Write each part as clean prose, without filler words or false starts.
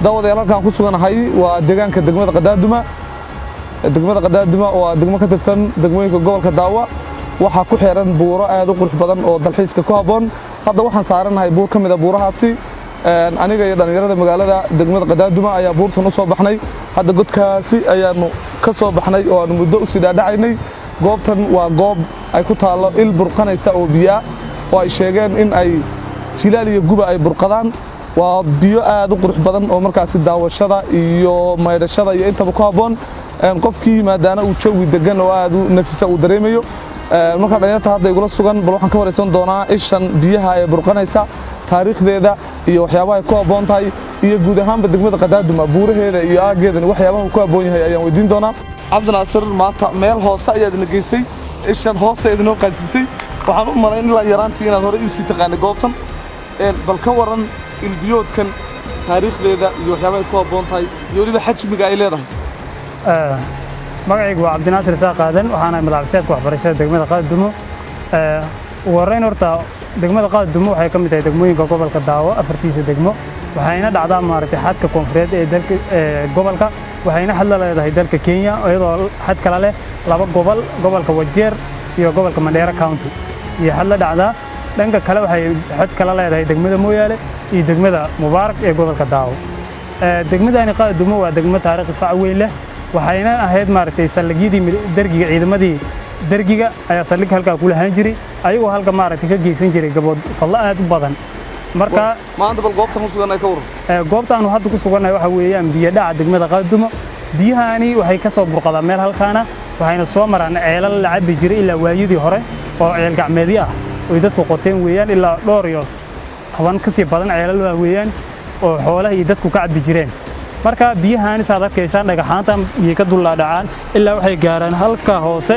Daawadayaal, halkaan ku suganahay waa deegaanka degmada Qadaaduma. Degmada Qadaaduma waa degmo ka tirsan degmooyinka gobolka Daawa. Waxaa ku xeeran buuro aad u qurux badan oo dalxiiska ku habboon. Hadda waxaan saaranahay buur ka mid a buurahaasi. Aniga iyo dhallinyarada magaalada degmada Qadaaduma ayaa buurtan u soo baxnay. Hadda godkaasi ayaanu ka soo baxnay oo aanu muddo usii dhaadhacaynay. Goobtan waa goob ay ku taallo il burqanaysa oo biyaa oo ay sheegeen in ay jilaal iyo guba ay burqadaan. Waa biyo aad u qurux badan oo markaasi daawashada iyo maydhashada iyo intaba ku habboon. Qofkii yimaadaana uu jawi degan oo aad u nafisa uu dareemayo. Markaa dhalinyarta hadda igula sugan bal waxaan ka waraysan doonaa ishan biyaha ee burqanaysa, taariikhdeeda iyo waxyaabaha ay ku habboon tahay, iyo guud ahaanba degmada Qadaaduma buuraheeda iyo aaggeedan waxyaabaha uu ku habboon yahay ayaan weydiin doonaa. Cabdinaasir, maanta meel hoose ayaad ina geysay, ishan hoose idinoo qaadsiisay. Waxaan u malayn ilaa yaraantii inaad horey usii taqaanay goobtan. Bal ka waran ilbiyoodkan, taariikhdeeda iyo waxyaabaha ay ku habboon tahay iyo weliba xajmiga ay leedahay? Magacaygu waa Cabdinaasir Isaaq Aadan, waxaana madaxbiseedka waxbarashada degmada Qaadumo. Ugu horreyn, horta degmada Qaadumo waxay ka mid tahay degmooyinka gobolka Daawo, afartiisa degmo. Waxayna dhacdaa, maaragtay, xadka koonfureed ee dalka gobolka. Waxayna xad la leedahay dalka Kenya, iyadoo xad kala leh laba gobol, gobolka Wajeer iyo gobolka Mandheera County iyo xad la dhacdaa. Dhanka kale waxay xad kala leedahay degmada Mooyaale iyo degmada Mubaarak ee gobolka Daawo. Degmadani Qaadumo waa degmo taariikhi fac weyn leh, waxayna ahayd, maaragtay, saldhigyadii dergiga. Ciidamadii dergiga ayaa saldhig halkaa ku lahaan jiray, ayagoo halka, maaragtay, ka geysan jiray gabood fadlo aad u badan. Marka maanta bal goobtan ku sugannahay ka waran? Goobtaanu hadda ku sugannahay waxa weeyaan biyo dhaca degmada Qaadumo. Biyahani waxay ka soo burqadaan meel halkaana, waxayna soo maraan ceelal la cabbi jiray ilaa waayadii hore oo ceel gacmeedyo ah oy dadku qoteen weeyaan. Ilaa dhowr iyo toban ka sii badan ceelal waa weeyaan oo xoolaha iyo dadku ka cabbi jireen. Marka biyahaani saad arkaysaan dhagaxaantan biyay ka dullaadhacaan ilaa waxay gaaraan halka hoose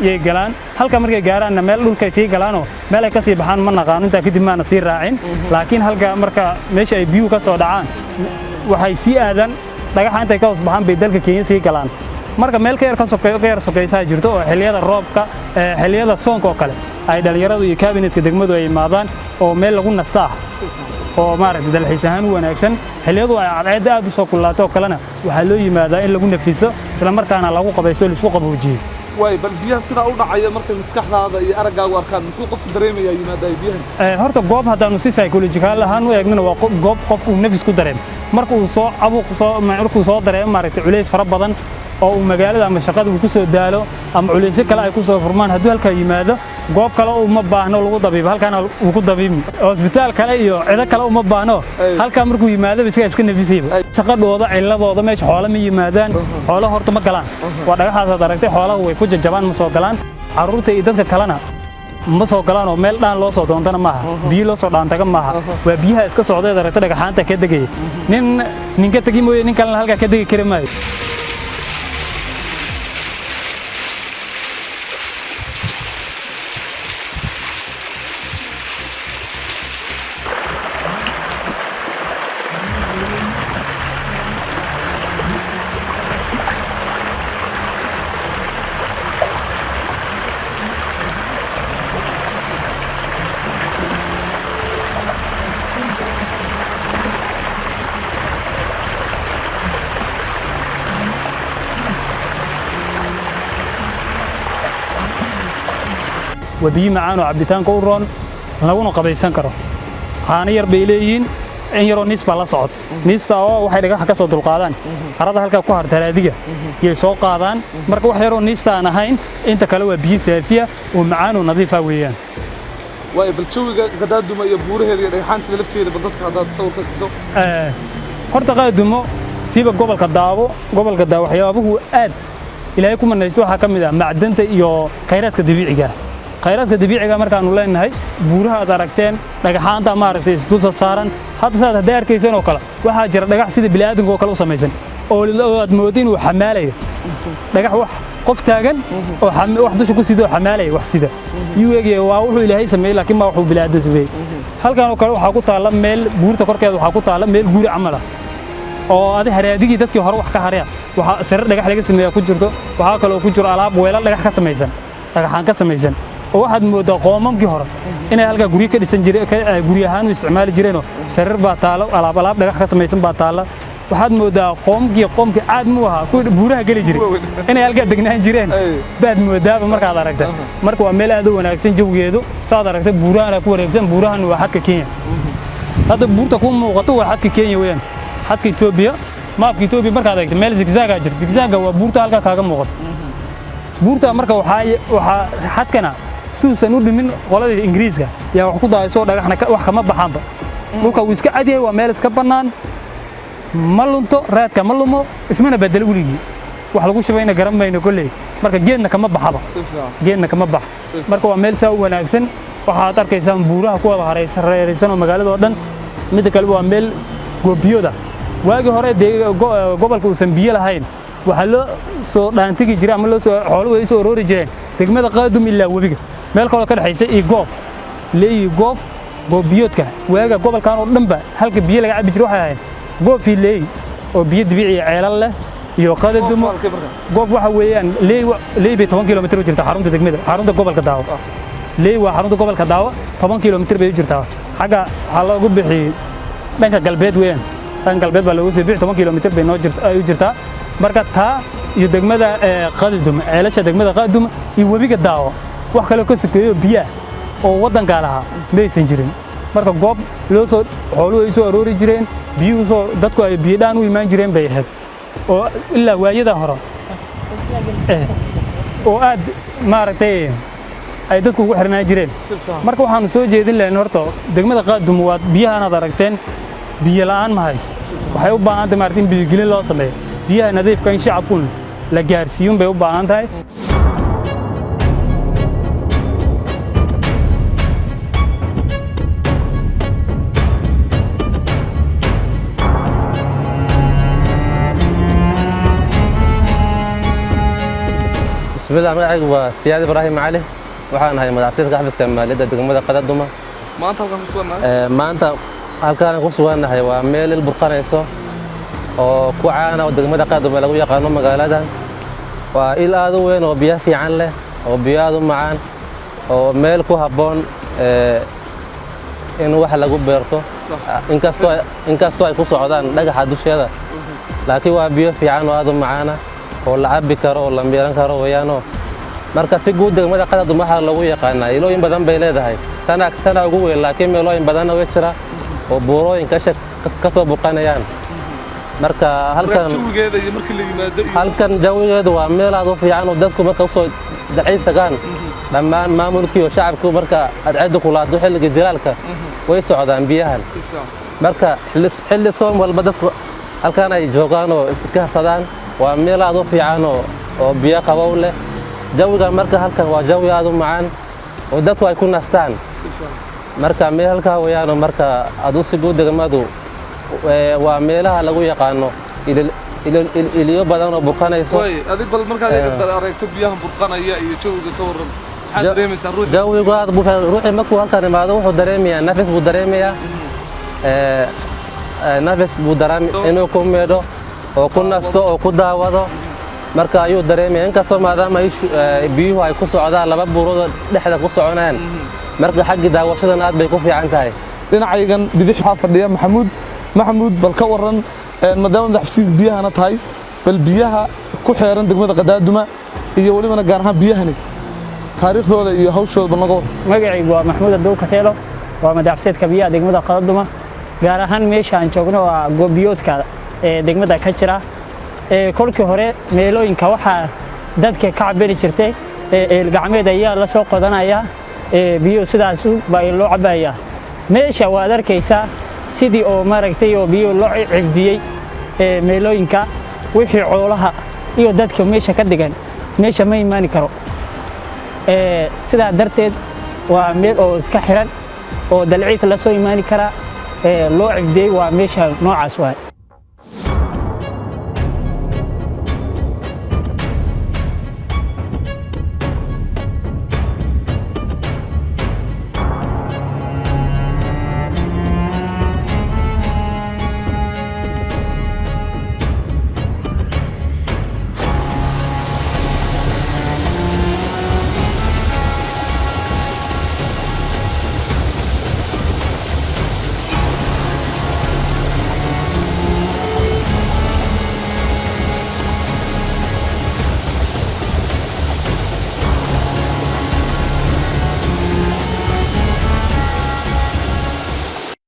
iyay galaan. Halka markay gaaraanna meel dhulkay sii galaanoo meel ay ka sii baxaan ma naqaano, intaa kadib maana sii raacin. Laakiin halka marka meesha ay biyuhu ka soo dhacaan waxay sii aadaan dhagaxa intay ka hoos baxaan bay dalka Kenya sii galaan. Marka meel ka yar ka sokeeyo, ka yar sokeysaa jirto oo xilliyada roobka, xilliyada soonka oo kale ay dhalinyaradu iyo kabinetka degmadu ay imaadaan, oo meel lagu nastaa oo, maaragtay, dalxiis ahaan u wanaagsan. Xilliyadu ay cadceedda aad u soo kululaato oo kalena waxaa loo yimaadaa in lagu nafiso, isla markaana lagu qabaysto, laisku qaboojiyo. Waay, bal biyaha sidaa u dhacaya markay maskaxdaada iyo araggaagu arkaan, muxuu qofku dareemayaa yimaada biyahan? Horta goob haddaanu si psychological ahaan u eegnana, waa goob qofku uu nafis ku dareemo marka uu soo cabuq soo, markuu soo dareemo, maaragtay, culays fara badan oo uu magaalada ama shaqada uu ku soo daalo ama culaysyo kale ay ku soo furmaan. Hadduu halkaa yimaado, goob kale uma baahno lagu dabiibo, halkaana uu ku dabiibmi. Hosbitaal kale iyo cido kale uma baahno, halkaa markuu yimaadaba isagaa iska nafisayba. Shaqadhooda ciladooda meesha xoolo ma yimaadaan, xoolo horta ma galaan. Waa dhagaxaasaad aragtay, xoolaha way ku jajabaan, ma soo galaan. Carruurta iyo dadka kalena ma soo galaan, oo meel dhaan loo soo doontana maaha, biyo loo soo dhaantaga maaha. Waa biyaha iska socdeed aragto dhagaxaanta ka degaya. Nin ninka tegi mooye, nin kalena halkaa ka degi kari maayo. Waa biyo macaan oo cabitaanka u roon, laguna qabaysan karo. Caano yar bay leeyihiin, in yaroo niis baa la socod. Niista oo waxay dhagaxa ka soo dulqaadaan harada halkaa ku harta raadiga yay soo qaadaan. Marka wax yaroo niista aan ahayn, inta kale waa biyo saafiya oo macaan oo nadiifa weeyaan. Waay, bal jawiga Qadaaduma iyo buuraheeda iyo dhagaxaanteeda lafteeda bal dadka haddaad sawir ka siiso? Horta Qaadumo, siiba gobolka Daabo, gobolka Daawo waxyaabuhu aad Ilaahay ku manaysto waxaa ka mid ah macdanta iyo khayraadka dabiiciga ah. Khayraadka dabiiciga markaanu leenahay, buuraha aad aragteen, dhagaxaanta, maaragtay, isdulsa saaran hadda saad hadday arkayseen oo kale, waxaa jira dhagax sida bini'aadamka oo kale u samaysan oo aad moodo inuu xamaalayo dhagax, wax qof taagan oo wax dusha ku sida oo xamaalaya wax sida yuu eegaya. Waa wuxuu Ilaahay sameeyey, laakiin ma wuxuu bini'aadam sameeyey. Halkan oo kale waxaa ku taalla meel buurta korkeeda, waxaa ku taalla meel guri camal ah oo adi haraadigii dadkii hore wax ka haraya. Waxaa sarir dhagax laga sameeyaa ku jirto, waxaa kaloo ku jiro alaab weelal dhagax ka samaysan, dhagaxaan ka samaysan, oo waxaad mooddaa qoomamkii hore inay halkaa guryo ka dhisan jireen, guryo ahaan u isticmaali jireenoo. Sarir baa taalo, alaab alaab dhagax ka samaysan baa taalla. Waxaad moodaa qoomkii Caad mu ahaa, kuwii buuraha geli jiray, inay halkaa degnaan jireen baad moodaaba markaad aragta. Marka waa meel aad u wanaagsan jawigeedu. Saad aragta, buurahana ku wareegsan. Buurahan waa xadka Kenya. Hadda buurta ku muuqato waa xadka Kenya weeyaan, xadka Etoobiya. Maapka Etoobiya markaad eegto, meel zigzaga jirta. Zigzaga waa buurta halkaa kaaga muuqato, buurta. Marka waxaa xadkana suusan u dhimin qoladii Ingiriiska yaa wax ku daayso dhagaxna wax kama baxaanba. Dhulka wuu iska cad yahay, waa meel iska bannaan. Ma lunto, raadka ma lumo, ismana bedelo weligii. Wax lagu shubayna garan mayno kolley. Marka geedna kama baxaba, geedna kama bax. Marka waa meel saa u wanaagsan. Waxaad arkaysaan buuraha ku wada hareeraysan oo magaalada oo dhan. Midda kale, waa meel goobiyooda. Waagii hore dee gobolka uusan biyo lahayn, waxaa loo soo dhaantigi jiray ama loo soo xooluhu ay soo aroori jireen degmada Qaadum ilaa webiga, meel kaloo ka dhexaysa iyo Goof Leeyi. Goof goobiyoodka waaga gobolkan oo dhanba halka biyo laga cabi jiray waxay ahayd Goof iyo Leeyi, oo biyo dabiici ceelal leh, iyo Qadadumo. Goof waxa weeyaan Leey. Leey bay 10 kilomitir u jirtaa xarunta degmada, xarunta gobolka Daawo. Leey waa xarunta gobolka Daawo, 10 kilomitir bay u jirtaa. Xagga waxaa loogu bixiyey dhanka galbeed weeyaan, dhanka galbeed baa loogu soo bixi. 10 kilomitir bay noo jirta ay u jirtaa. Marka taa iyo degmada Qadadum, ceelasha degmada Qadadum iyo webiga Daawo, wax kale ka sokeeyo biyaha oo waddanka lahaa maysan jirin. Marka goob loo soo xooluhu ay soo aroori jireen, biyuhu soo dadku ay biyo dhaan u imaan jireen bay ahayd, oo ilaa waayada hore oo aad maaragtay ay dadku ugu xirnaan jireen. Marka waxaanu soo jeedin lahayn, horta degmada Qaadum waa biyahan aad aragteen, biyo la'aan ma hayso. Waxay u baahan tahay maaragtay in biyogelin loo sameeyo, biyaha nadiifka in shacabkun la gaarsiiyun bay u baahan tahay. Bismillah, magacaygu waa Siyaad Ibraahim Cali. Waxaan ahay madaxfiiska xafiiska maaliyadda degmada Qadaduma. Maanta halkan ku sugannahay? Maanta halkaan ku sugannahay waa meel il burqanayso oo ku caana oo degmada Qadaduma lagu yaqaano magaaladan. Waa il aad u weyn oo biyo fiican leh, oo biyo aad u macaan, oo meel ku habboon in wax lagu beerto, inkastoo ay ku socdaan dhagaxa dusheeda, laakiin waa biyo fiican oo aad u macaana oo la cabbi karo oo la miiran karo weeyaanoo. Marka si guud degmada Qadadum waxaa lagu yaqaanaa ilooyin badan bay leedahay. Tana ugu weyn, laakiin meelooyin badanna way jira oo buurooyin ka soo burqanayaan. Marka halkan jawigeeda iyo markii la yimaado iyo halkan jawigeedu waa meel aad u fiican oo dadku marka usoo dalxiis tagaan, dhammaan maamulkii iyo shacabku, marka cadceeddu kulaato xilliga jilaalka way socdaan biyahan. Marka xilli soom walba dadku halkan ay joogaan oo iska hasadaan. Waa meel aad u fiican oo biyo qabow leh jawiga. Marka halkan waa jawi aad u macaan oo dadku ay ku nastaan. Marka meel halkaa weeyaanoo marka adu si guud degmadu waa meelaha lagu yaqaano iliyo badan oo burqanayso. Adig bal markaad aragto biyahan burqanaya iyo jawiga, ka warran, maxaad dareemaysaa ruuxi? Jawigu aad buu ruuxii markuu halkan imaado wuxuu dareemayaa nafis buu dareemayaa, nafis buu dareemi inuu ku meedho oo ku nasto oo ku daawado marka ayuu dareemaya, inkastoo maadaama biyuhu ay ku socdaan laba buurood dhexda ku soconayaan. Marka xaggii daawashadan aad bay ku fiican tahay. Dhinacaygan bidix waxaa fadhiya Maxamuud. Maxamuud, bal ka warran, maadaama madaxfisiga biyahana tahay, bal biyaha ku xeeran degmada Qadaaduma iyo welibana gaar ahaan biyahani taariikhdooda iyo hawshooda bal noga warran. Magacaygu waa Maxamuud Abdow Kateelo, waa madaxfiseedka biyaha degmada Qadaduma. Gaar ahaan meesha aan joogno waa goobiyoodka ee degmada ka jira. Kolkii hore meelooyinka waxaa dadka ka cabiri jirtay eel gacmeed ayaa la soo qodanaya, biyo sidaas baa loo cabaya. Meesha waad arkaysaa sidii oo maaragtay oo biyo loo cifdiyey. Meelooyinka wixii xoolaha iyo dadka meesha ka dhigan meesha ma imaani karo. Sidaa darteed waa meel oo iska xiran oo dalciis la soo imaani karaa loo cifdiyey. Waa meesha noocaas waay.